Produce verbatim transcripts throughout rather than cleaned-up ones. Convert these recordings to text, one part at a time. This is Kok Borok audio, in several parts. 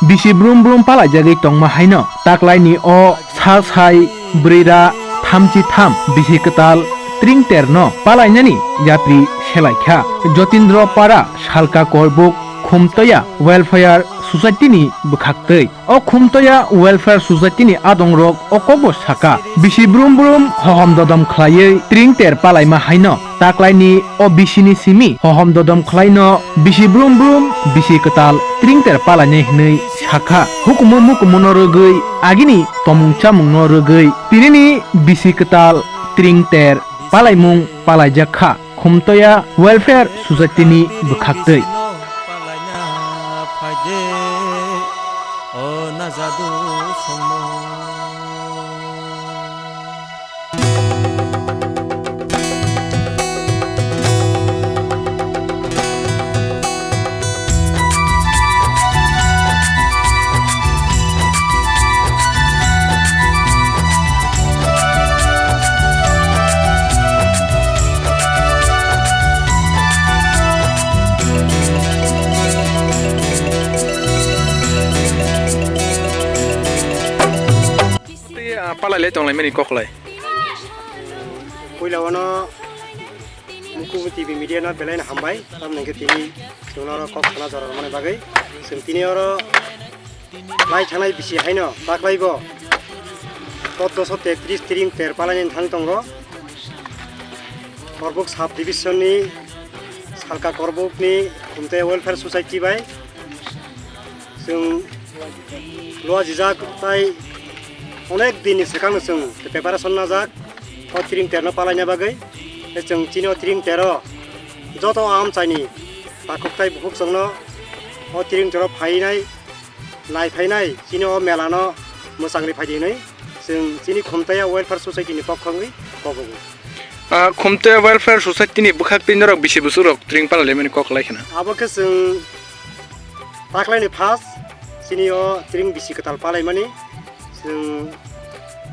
Bisi brum brum palaijagwi tongma haino taklaini o sal sai brwi ra thamchi tham bisi kwtal Tringterno palainani yapri selaikha. Jotindro Para Salka Korbuk Khumtoya Welfare Society ni bwkhaktwi. O Khumtoya Welfare Society ni adongrok o kokbo saka, bisi brum brum hohom dodom khlaiwi Tringter palaima haino taklaini o bisini simi hohom dodom khlaino bisi brum brum bisi kwtal Tringter palainai hwnwi sakha. Hukumu mukumuno rwgwi agini tomung chamungno rwgwi tinini bisi kwtal Tringter palaimung palaijak kha. Khumtoya Welfare Society ni bwkhaktwi. Tei, ah, palai lai tong lai mani kok lai. Puila wano Mukumu T V media no belai no hambai, tamni hwnkhe tini chwngno oro kok sana jora rwmani bagwi. Chwng tini oro lai thanai bisi haino taklai bo chauddosho tetris Tringter palainani thang tongo. Korbuk sub division ni Salka Korbuk ni Khumtoya Welfare Society bai chwng luajijak tai onek din ni swkang no chwng preparation najak o Tringter no palaina bagwi. Tei chwng chini o Tringter o joto amchaini takhuk tai bukhuk chwngno o Tringter o phainai, nai phainai, chini o mela no mwchangri phaidi hwnwi chwng chini Khumtoya Welfare Society ni pokho wngwi kobogo. Ah, Khumtoya Welfare Society ni bwkhak twi norok bisi bwswk rok Tring palai laimani kok lai khna? Abo khe chwng taklaini first chini o Tring bisi kwtal palaimani. Chwng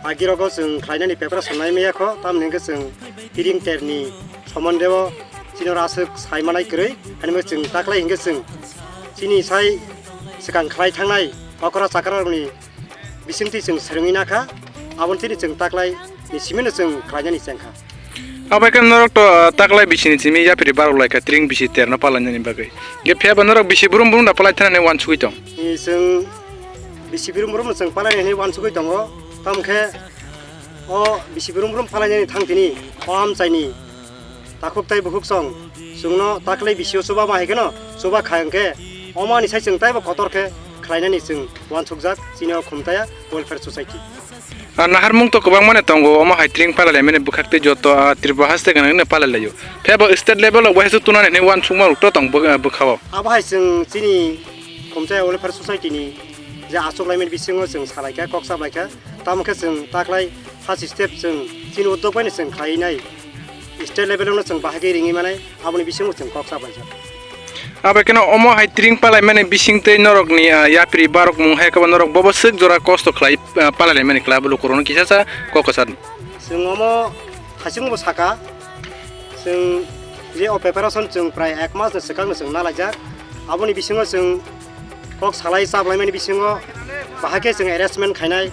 agirogo chwng khlainani preparation nai maya kho, tamni hwnkhe chwng Tringter ni somonde o chini oro aswk sai manai kwrwi, ani bagwi chwng taklai hwnkhe chwng chini sai swkang khlai thangnai okra chakra rokni bisingtwi chwng swrwngwi nakha, aboni tini chwng taklai ni simino chwng khlainani chengkha. Abai khe norok to, ah, taklai bisini simi yapri barok lai kha Tring bisi terno palainani bagwi. Ge phiyaba norok bisi brum brum da palai thanani wansugwi tong. Ni chwng bisi brum brum chwng palainani wansugwi tongo. Tamo khe o bisi brum brum palainani thang tini o amchaini takhuk tai bukhuk song chwngno taklai bisio chuba ma hai kheno chuba kha hwnkhe omani sai chwng taibo kotor khe khlainani chwng wansukjak chini o Khumtoya Welfare Society. Ah, naharmung to kwbangmani tongo, omo hai Tring palai laimani bwkhak tei joto, ah, Tripura haste gwnangno palai laio. Phiya bo state level o waisa tunani hinwi wansukma rok to tong bw-, ah, bwkha-o. Abo hai chwng chini Khumtoya Welfare Society ni je achuk laimani bisingo chwng salai kha, kok sabai kha. Tamo khe chwng taklai first step chwng chini uddog bai no chwng khlai nai. State level o no chwng bahai khe ringwi manai, aboni bisingo chwng kok sabai kha. Abo kheno omo hai Tring palai mani bising tei norokni, ah, yapri barok mung hai khe bo norok bobo swk jora kosto khlai, ah, palai laimani kla bo lukurokno kisa sa kok kwchar. Chwng omo hachingbo saka, chwng je o preparation chwng prai ek mas ni swkang no chwng nalaijak. Aboni bisingo chwng kok salai chaplaimani bisingo bahai khe chwng arrangement khainai,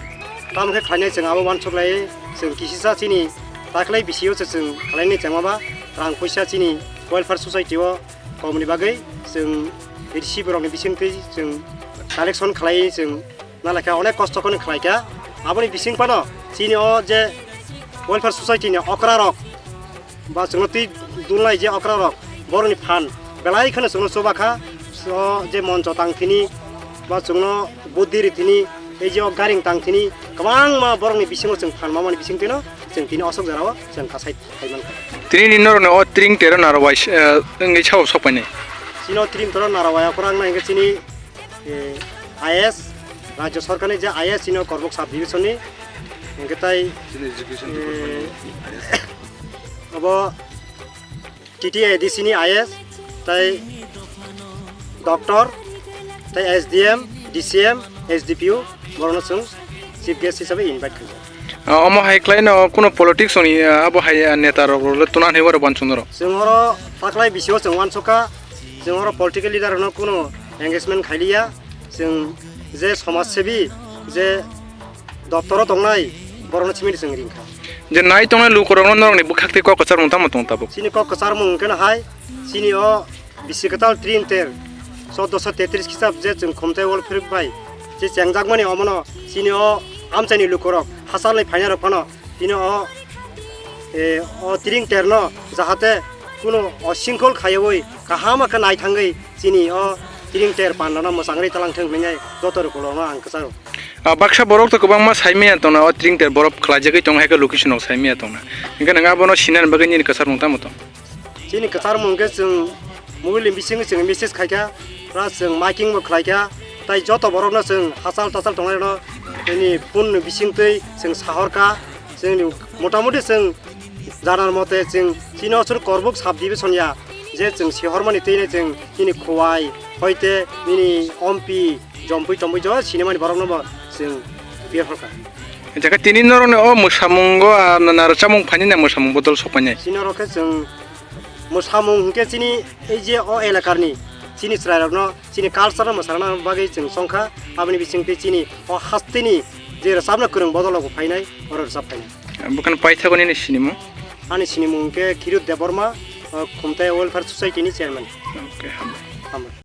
tamo khe khlainai chwng abo uansuk lai chwng kisisa chini taklai bisio se chwng khlainai chengma ba rang puisa chini welfare society o. Komoni bagwi chwng receive rokni bisingtwi chwng collection khlai chwng nalaikha, onek kosto kheno khlaikha. Aboni bising phano chini o je welfare society ni okra rok ba chwngno twi dulnai je okra rok borokni phan belai kheno chwngno chubakha. O je moncho tang thini ba chwngno buddhi ri thini, tei je o garing tang thini kwbangma borokni bisingo chwng phan mamani bisingtwino chwng tini osok jorao chwng kasai. Tini ni norok no o Tring tero narwai, eh, wngwi sao sok painai. Chini o Tring tero narwai okra wngna hingke chini, eh, I A S, Rajya Sarkar ni je I A S chini o Korbok sub division ni, hingke tai, chini education, eh, department ni I A S. Abo T T A D C ni I A S, tai doctor, tai S D M, D C M, S D P O, borokno chwng chief guest hisabe invite khaijak. Ah, omo hai khlaino kuno politics ni, ah, abo hai, ah, neta rok le tuna hinwi oro uansuk norok. Chwng oro taklai bisio chwng uansukha, chwng oro political leader rokno kuno engagement khailiya, Chwng je somaj sebi, je doptoro tongnai, borokno simi chwng ringkha. Je nai tongnai lukurokno norokni bwkhaktwi kok kwcharmung tamo tong tabuk? Chini kok kwcharmung hwnkhe no hai, chini o bisi kwtal tring ter, chaudoso tetris khisab je chwng khumtai wall phirip bai je chengjakmani omono chini o amchaini lukurok hachalni phainarok phano chini o, e, o tring terno jahate kuno o singkol khaiwi kaham khe naithangwi chini o tring ter pandano mwchangwi talangthwng hwnwi joto lukurokno ang kwcharo. Ah, baksa borok to kwbangma saimaya tongna, o tring ter borok khlaijagwi tong hai khe location rok saimaya tongna. Hinkhe nwng abono sinani bagwi nini kwcharmung tamo tong? Chini kwcharmung khe chwng mobile ni bisingo chwng message khaikha, plus chwng miking bo khlaikha, tai joto borokno chwng hachal tachal tongnairokno nini phone ni bisingtwi chwng sahorkha, chwngni motamoti chwng janar mote chwng chini osur Korbuk sub division ya, je chwng sihormani twino chwng nini Khowai, hoite nini Ompi, Jompui, Tompui jo sinimani borokno bo chwng biya phalkha. Jaka tini norokni o mwsamungo, ah, na, na rwchapmung phaini na mwsamung bodol sokpainai? Chini norok khe chwng mwsamung hinkhe chini ei je o elakarni chini chwrairokno chini culture no mwsarana bagwi chwng chongkha, aboni bisingtwi chini o hasteni je rwchapna kwrwng bodol rok bo phainai, oro rwchap phainai. Bukhani paithago nini sinimung? Ani sinimung hinkhe Khiru Debbarma, o Khumtai Welfare Society ni chairman. Okay, hambai. Hambai.